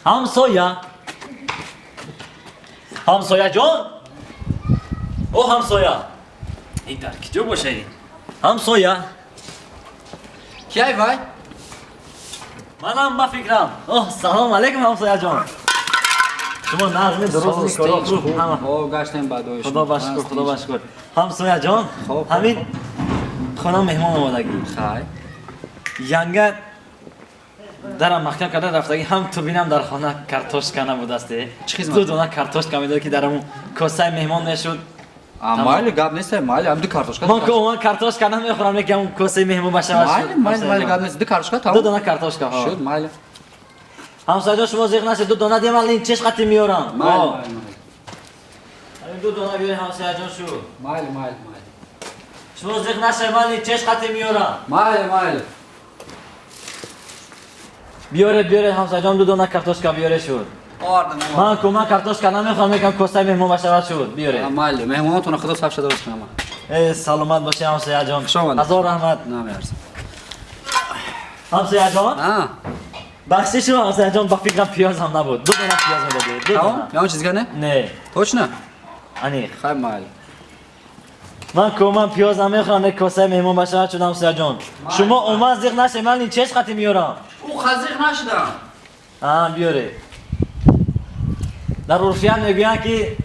Ҳамсоя, ҳамсоя, ҳамсоя ҷон, о ҳамсоя, ин дар киҷо бошад? Ҳамсоя. Кияй вай? Манам ба фикрам. Оҳ, салом алейкум, ҳамсоя ҷон. Шумо нағзми, дурустми, коро хуб ҳама? О, гаштем бадои Худо ба шукр, худо ба шукр. Ҳамсоя ҷон, ҳамин хона меҳмон омадагӣ. Хай. Янга дарам маҳкам карда рафтагӣ, ҳам ту бинам дар хона картошка набудасте. Чӣ хизмат? Ду дона картошка медод, ки дар ҳамун косаи меҳмон мешуд. А, майли, гап нест, майли, ҳам ду картошка. Ман ку ман картошка намехӯрам, лекин ҳамун косаи меҳмон башавад. Майли, майли, майли, гап нест. Ду картошка Ду тамом. дона картошка, ҳо. Шуд, майли. Ҳамсоя ҷон, шумо зиқ нашед, ду дона диям, алин чеш қати меорам. Майли, майли, майли. Ҳамин ду дона биёри, ҳамсоя ҷон, шуд. Майли, майли, майли. Шумо зиқ нашед, ман лин чеш қати меорам. Майли, майли. Биёред, биёред, ҳамсоя ҷон, ду дона картошка биёре, шуд. Овардам, овардам. Ман ку ман картошка намехоҳам, лекин косаи меҳмон башавад, шуд. Биёред. А, майли, меҳмонотонро худо саф шуда рост кунам. Э, саломат бошед, ҳамсоя ҷон. Хуш омадед. Ҳазор раҳмат. Намеарзам. Ҳамсоя ҷон, А, бахшиш шумо, ҳамсоя ҷон, ба фикрам пиёзам набуд. Ду дона пиёз медодед. Ду тамом? дона. Ягон чиз дига не? Не, Точно? аниқ. Хай, майли. Ман ку ман пиёз намехоҳам, лекин косаи меҳмон башавад, шуд, ҳамсоя ҷон. Шумо омад зиқ нашед, ман лин чеш қати меорам. Ӯ хазиқ нашудам. А, биёред. Дар урфият мегӯянд, ки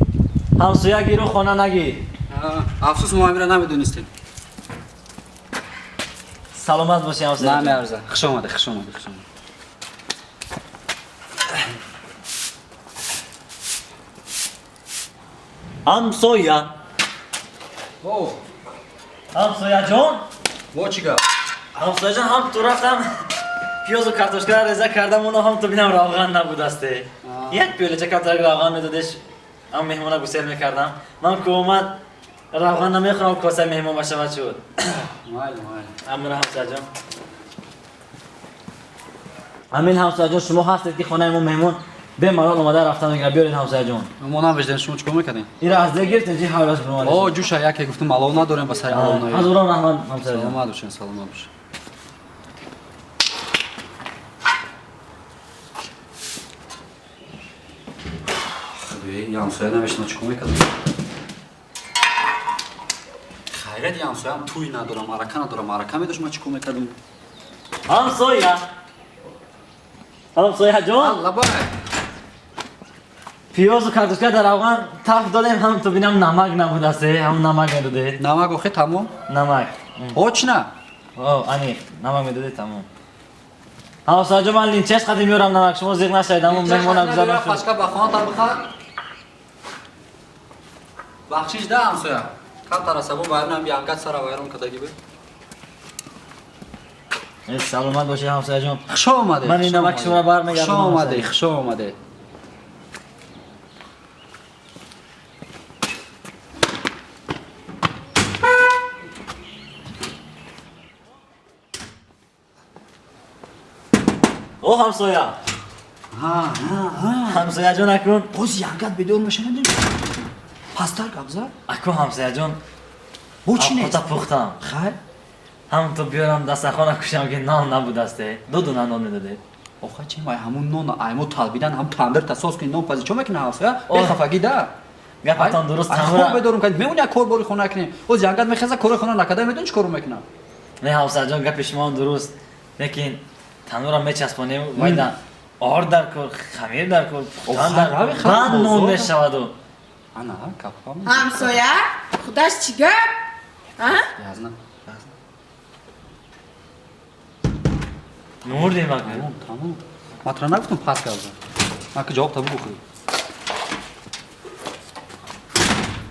ҳамсоя гиру, хона нагир. А, афсӯс, мо ҳамира намедонистем. Саломат бошед, ҳамсоя ҷон. Намеарзам. Хуш омадед, хуш омадед, хуш омадед. Ҳамсоя. О, Ҳамсоя ҷон. во чӣ гап? Ҳамсоя ҷон, ҳам ту рафтам пиёзу картошкаро реза кардам, оно ҳам ту бинам равған набудасте. Як пиёлача камтарак равған медодеш, ҳам меҳмона гусел мекардам. Ман ку омад равған намехӯрам, косаи меҳмон башавад, шуд. Майли, майли. Амра, ҳамсоя ҷон. Ҳамин, ҳамсоя ҷон, шумо ҳастед, ки хонаи мо меҳмон бемалол омада рафта мегирад. Биёред, ҳамсоя ҷон. Мо намеждем, шумо чӣ кор мекардем? Ира аз дег гирифтем, чи ҳавлаш бимонед. О, ҷӯша яке гуфтум, алов надорем, ба сари алов наём. Ҳазорон раҳмат, ҳамсоя ҷон. Саломат бошед, саломат бошед. Худои, ҳамсоя намешина, чӣ кор мекардам? Хайрат, ҳамсоям тӯй надорам, маърака надорам, маърака медошт, ман чӣ кор мекардам? Ҳамсоя. Ҳамсоя ҷон. Лабай. Пиёзу картошка дар равған таф додем, ҳам ту бинам намак набудасте, ҳам намак медодед. Намак охе тамом? Намак. Точно? О, аниқ, намак медодед, тамом. Ҳамсоя ҷон, ман линчеш қадим меорам намак, шумо зиқ нашавед, ҳамон меҳмона гузарон шуд. Пачка ба хонатам бихар. Бахшиш да, ҳамсоя. Камтар асабо вайронам, янгат сара вайрон кардаги буд. Э, саломат бошед, ҳамсоя ҷон. Хуш омадед. Ман ин намак шуморо бармегардонам, Хуш омадед, ҳамсоя. Хуш омадед. О, ҳамсоя. Ҳа, ҳа, ҳа. Ҳамсоя ҷон, акун Боз янгат бедор мешавад. Пасттар гап зад. Акун, ҳамсоя ҷон, Бо чӣ нест? овқата пухтам. Хай. Ҳам ту биёрам дастархона кушам, ки нон набудасте. Ду дона нон медодед. Охай, чи май ҳамун нон аймо талбидан, ҳам тандир тасос кунӣ, нон пази чо мекунӣ, ҳамсоя? Оҳ. Бехафагӣ да. Гапатон дуруст, Ай, танура. хоб бедорум кардем. Мемонӣ як кор бори хона кунем. Боз янгат мехеза, кори хона накарда, медонӣ чӣ кору мекунам? Не, ҳамсоя ҷон, гапи шумоам дуруст. Лекин танура мечаспонем, вайда ор дар кор, хамир дар кор, пухтан Ох, дар кор. рави хамир Баъд нон бозор. мешаваду. Ана, капа. Ҳамсоя, худаш чӣ гап? А? Язна. Язна. Мурдем ака. Тамом, тамом. Ман тура нагуфтам пас гап зад. Ман ки ҷавоб та бугу худ.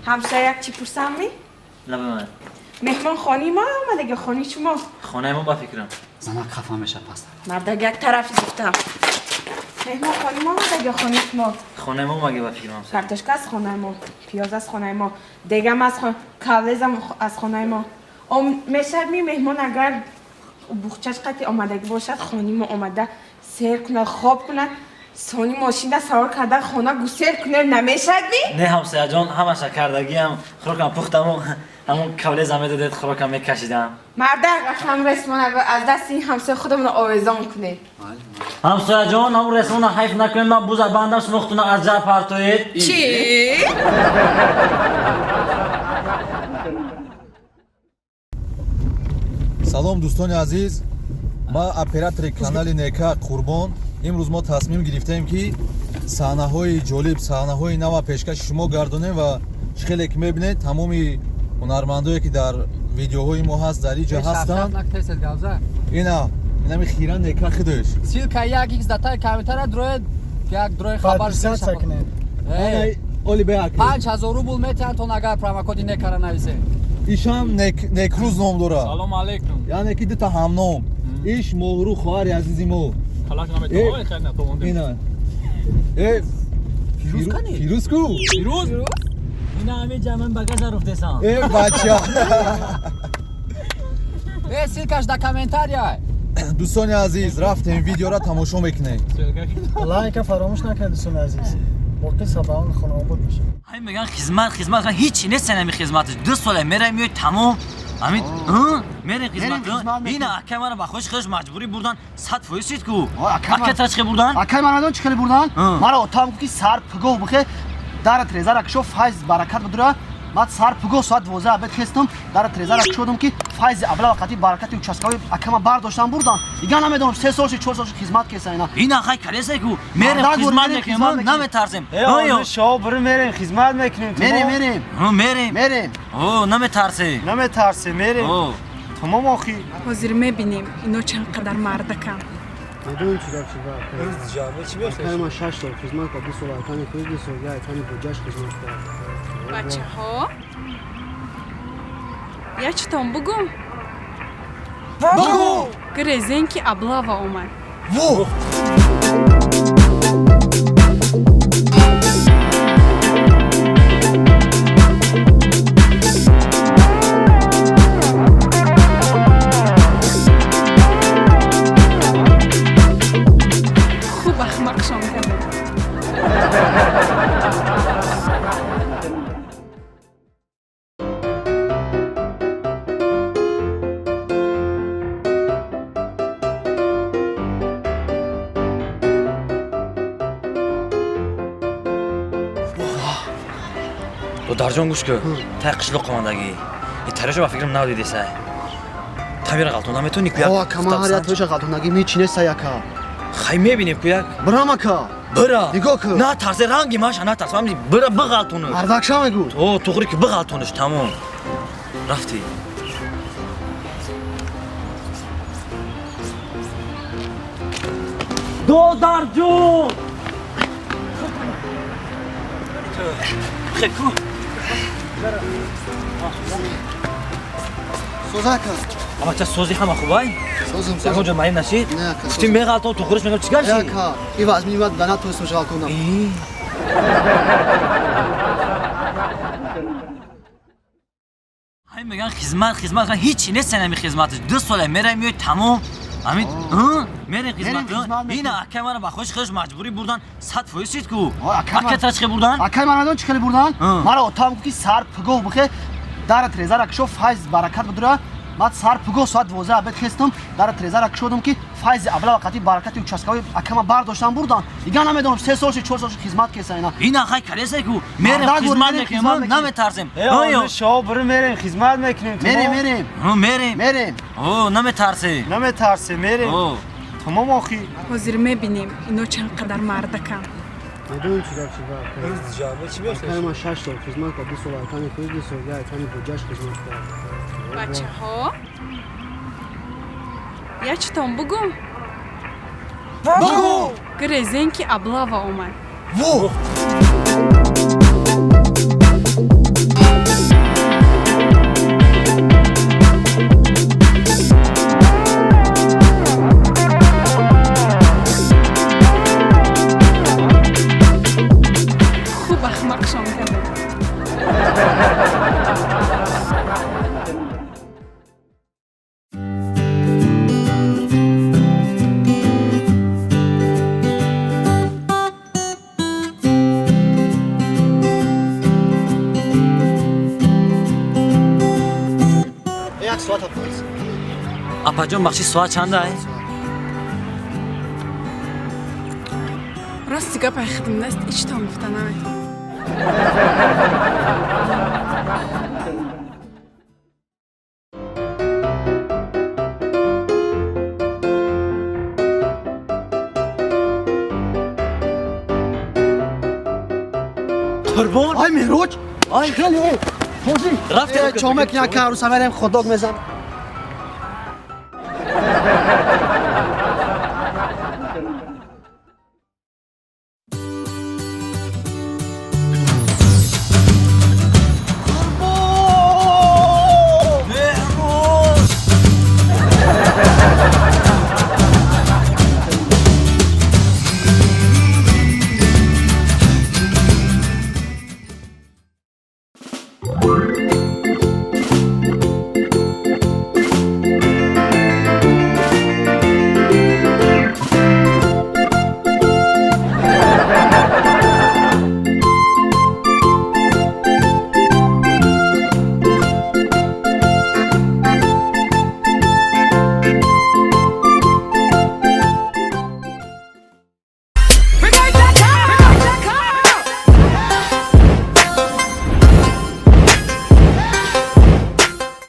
Ҳамсоя, як чӣ пурсам ми? Лаба ман. Меҳмон хони мо омадаги, хони шумо? Хонаи мо ба фикрам. Занак хафа меша паста. Мардак як тарафи гуфтам. Меҳмон хони мо омадаги, хони шумо? Хонаи мо маге ба фикрам, ҳамсоя. Картошка аз хонаи мо, пиёз аз хонаи мо, дегам аз хона, кавлезам аз хонаи мо. Ом мешавад ми меҳмон агар буғчаш қати омадагӣ бошад, хони мо омада сер кунад, хоб кунад, сони мошинда савор карда хона гусел кунад, намешавад ми? Не, ҳамсоя ҷон, ҳамаша кардагиам, хӯрокам пухтаму. ҳамон кавлеза медодед, хӯрока мекашидам. Мардак, ҳам ресмона аз дасти ин ҳамсоя худамонро овезон кунед. Ҳамсояҷон, ҳамон ресмона ҳайф накунед, ман буза бандам, шумо худтона аз ҷа партоед. Чӣ? Салом, дӯстони азиз, ман оператори канали Нека Қурбон. Имрӯз мо тасмим гирифтем, ки саҳнаҳои ҷолиб, саҳнаҳои нава пешкаши шумо гардонем ва чӣ хеле ки мебинед, тамоми ҳунармандое ки дар видеоҳои мо ҳаст, дар иҷа ҳастанд. Ина инами хира Нека худаш. Ссылка як икс датай комментара дроед, як дрои хабар кунед. Оли беак. 5000 рубл метиҳанд, агар промокоди Некара нависед. Ишам Некрӯз ном дорад. Салом алейкум. Яъне ки дута ҳамном. Иш Моҳрӯ, хоҳари азизи мо. Ина. Э, Фирӯз ку? Фирӯз? Ина ҳами ҷамъан багажа руфтесам. Э, бача. Э, ссылкаш да комментария. Дӯстони азиз, рафтем, видеора тамошо мекунем. Лайка фаромӯш накунед, дӯстони азиз. Боқӣ сабаон хонаобод бошад. Ҳамин меган хизмат, хизмат, ҳеч нест ҳами хизматаш. 2 сола мерай миёй, тамом. Ҳамин мерем хизмат. Ина акай мара ба хош хош маҷбурӣ бурдан, 100% шид ку. Ака тара чӣ бурдан? Акай мара дон чӣ хеле бурдан? Мара отам гуфт ки сар пигоҳ бихе, дара трезара кишо, файз баракат будура. Ман сар пигоҳ соат 12 обед хестам, дара трезара кишодам ки файзи абла вақти баракати участкови акама бардоштан бурдан. Дигар намедонам, 3 сол шид, 4 сол шид хизмат кеса ина. Ина хай калеса ку. Мерем хизмат мекунем, наметарсем. Э, шо бирем, мерем хизмат мекунем. Мерем, мерем. Мерем. Мерем. О, наметарсем. Наметарсем, мерем. Тамом охи. Ҳозир мебинем ино чанд қадар мардакам. Медонем чӣ гап шуд? Акай ман 6 сол хизмат кард, 2 сол акани худ, 2 сол я акани буҷаш хизмат кард. Бачаҳо, я читон бугум? Бугу! Грезен ки облава омад. Во! Хуб ахмақшон кардем. Додарҷон, гӯш кун, тай қишлоқ омадагӣ. Тараша ба фикрам нав дидесай. Табира ғалтон наметавонӣ ку як? Ака, ман ҳар як тоша ғалтондагӣ мечи неста яка. Хай мебинем ку як. Бирам ака. Бира. Нигоҳ кун. На тарсе, ранги маша натарс. Ман бира биғалтонуш. Мардакша мегӯ. О, туғри ки биғалтонуш, тамом. Рафтӣ. Додарҷон! Хеку. Созака. Ама ча сози ҳама хубай? Созум, созум. Ягон ҷо маин нашид? Не, ака. Гуфтим меғалтон, ту хуриш мегам, чӣ гап шид? Ака, и вазмини ман да натонистам ғалтонам. Ҳамин меган хизмат, хизмат, ҳеч нест ҳами хизматаш. 2 сола мерай миёй, тамом. Ҳамин мерем хизмат. Ина акай мара ба хош хош маҷбурӣ бурдан, 100% шид ку. Ака тара чӣ бурдан? Акай мара дон чӣ хеле бурдан? Мара отам гуфт ки сар пигоҳ бихе, дара трезара кишо, файз баракат будура. Ман сар пигоҳ соат 12 обед хестам, дара трезара кишодам ки файзи абла вақти баракати участкови акама бардоштан бурдан. Дигар намедонам, 3 сол шид, 4 сол шид хизмат кеса ина. Ина хай калеса ку. Мерем хизмат мекунем, наметарсем. Э, шо бирем, мерем хизмат мекунем. Мерем, мерем. Мерем. Мерем. О, наметарсем. Наметарсем, мерем. Тамом охи. Ҳозир мебинем ино чанд қадар мардакам. Медонем чӣ гап шуд? Акай ман 6 сол хизмат кард, 2 сол акани худ, 2 сол я акани буҷаш хизмат кард. Бачаҳо, я читон бугум? Бугу! Грезен ки облава омад. Во! Хуб ахмақшон кардем. Апаҷон, бахши, соат чанда? Рости гап, ай хидм даст ичтон гуфта наметавонам. Қурбон. Ай, Меҳроҷ. Ай, хеле. Ҳоҷи. Рафтем. Чомек як арӯса мерем, хот-дог мезан.